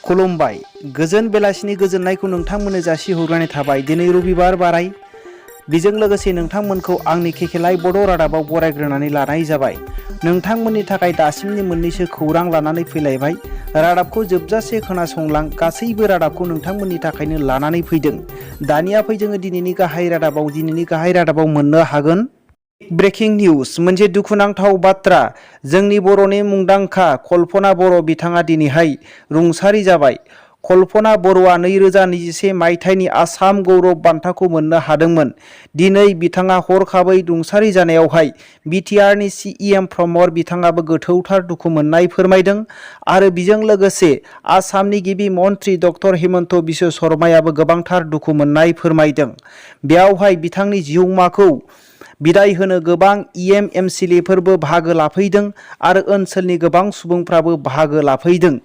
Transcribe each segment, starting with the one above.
खुलुमबाय गोजोन बेलासिनि गोजोननायखौ नोंथांमोननो जासिहरनाय थाबाय। दिनै रबिबार बाराय बेजों लोगोसे नोंथांमोनखौ आंनि केकेलाइ बड' रादाबाव बरायग्रोनानै लानाय जाबाय। नोंथांमोननि थाखाय दासिमनि मोननैसो खौरां लानानै फैलायबाय। रादाबखौ जोबजासे खोनासंलां, गासैबो रादाबखौ नोंथांमोननि थाखायनो लानानै फैदों। दानिया फै जोङो दिनैनि गाहाय रादाबाव मोननो हागोन। ब्रेकिं निउज, मोनसे दुखुनांथाव बाथ्रा। जोंनि बर'नि मुंदांखा कल्पना बर' बिथाङा दिनैहाय रुंसारि जाबाय। कल्पना बर'आ 2021 मायथाइनि आसाम गौरब बान्थाखौ मोननो हादोंमोन। दिनै बिथाङा हरखाबै रुंसारि जानायावहाय बिटिआरनि सिएम प्रमद बिथाङाबो गोथौथार दुखु मोननाय फोरमायदों आरो बेजों लोगोसे आसामनि गिबि मन्त्रि डक्टर हिमन्त बिश्व शर्मायाबो गोबांथार दुखु मोननाय फोरमायदों। बेयावहाय बिथांनि जिउमाखौ बिदाय होनो गोबां एमएलएफोरबो बाहागो लाफैदों आरो ओनसोलनि गोबां सुबुंफ्राबो बाहागो लाफैदों।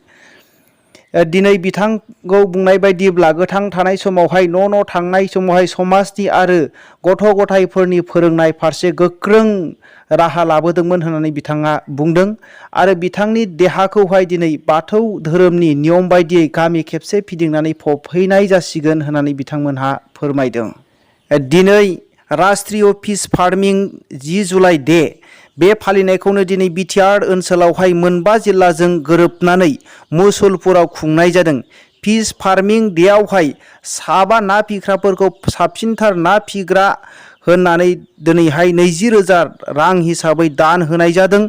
दिनै बिथांखौ बुंनाय बायदिब्ला गोथां थानाय समावहाय न' थांनाय समावहाय समाजनि आरो गथ' गथायफोरनि फोरोंनाय फारसे गोख्रों राहा लाबोदोंमोन होननानै बिथाङा बुंदों आरो बिथांनि देहाखौहाय दिनै बाथौ धोरोमनि नियम बायदियै गामि खेबसे फिदिंनानै फबहैनाय जासिगोन होननानै बिथांमोनहा फोरमायदों। दिनै राष्ट्रीय फिश फार्मिं 10 जुलाइ डे, बे फालिनायखौनो दिनै बिटिआर ओनसोलावहाय मोनबा जिल्लाजों गोरोबनानै मुसलपुराव खुंनाय जादों। फिश फार्मिं डेआवहाय साबा ना फिग्राफोरखौ साबसिनथार ना फिग्रा होननानै दिनैहाय 20,000 रां हिसाबै दान होनाय जादों।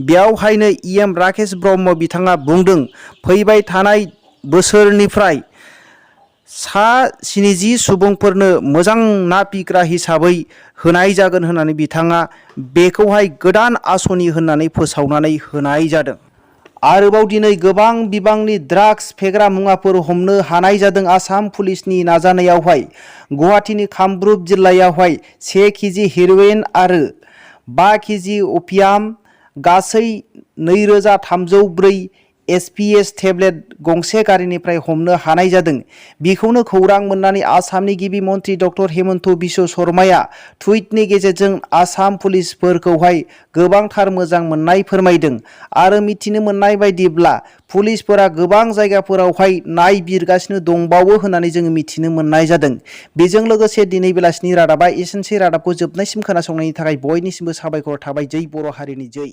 बेयावहायनो एम राकेश ब्रह्म बिथाङा बुंदों, फैबाय थानाय बोसोरनिफ्राय 70 सुबुंफोरनो मोजां ना फिग्रा हिसाबै होनाय जागोन होननानै बिथाङा बेखौहाय गोदान आसनि होननानै फोसावनानै होनाय जादों। आरोबाव दिनै गोबां बिबांनि ड्राग्स फेग्रा मुवाफोर हमनो हानाय जादों। आसाम पुलिसनि नाजानायावहाय गुवाहाटीनि कामरुप जिल्लायावहाय 1 केजि हेर'इन आरो 5 केजि अपियाम, गासै 2304 एसपिएस टेब्लेट गंसे गारिनिफ्राय हमनो हानाय जादों। बेखौनो खौरां मोननानै आसामनि गिबि मन्त्रि डक्टर हिमन्त बिश्व शर्माया टुइटनि गेजेरजों आसाम पुलिसफोरखौहाय गोबांथार मोजां मोननाय फोरमायदों आरो मिथिनो मोननाय बायदिब्ला पुलिसफोरा गोबां जायगाफोरावहाय नायबिरगासिनो दंबावो होननानै जोङो मिथिनो मोननाय जादों। बेजों लोगोसे दिनै बेलासिनि रादाबा एसेनोसै। रादाबखौ जोबनायसिम खोनासंनायनि थाखाय बयनिसिमबो साबायखर थाबाय। जै बर' हारिनि जै।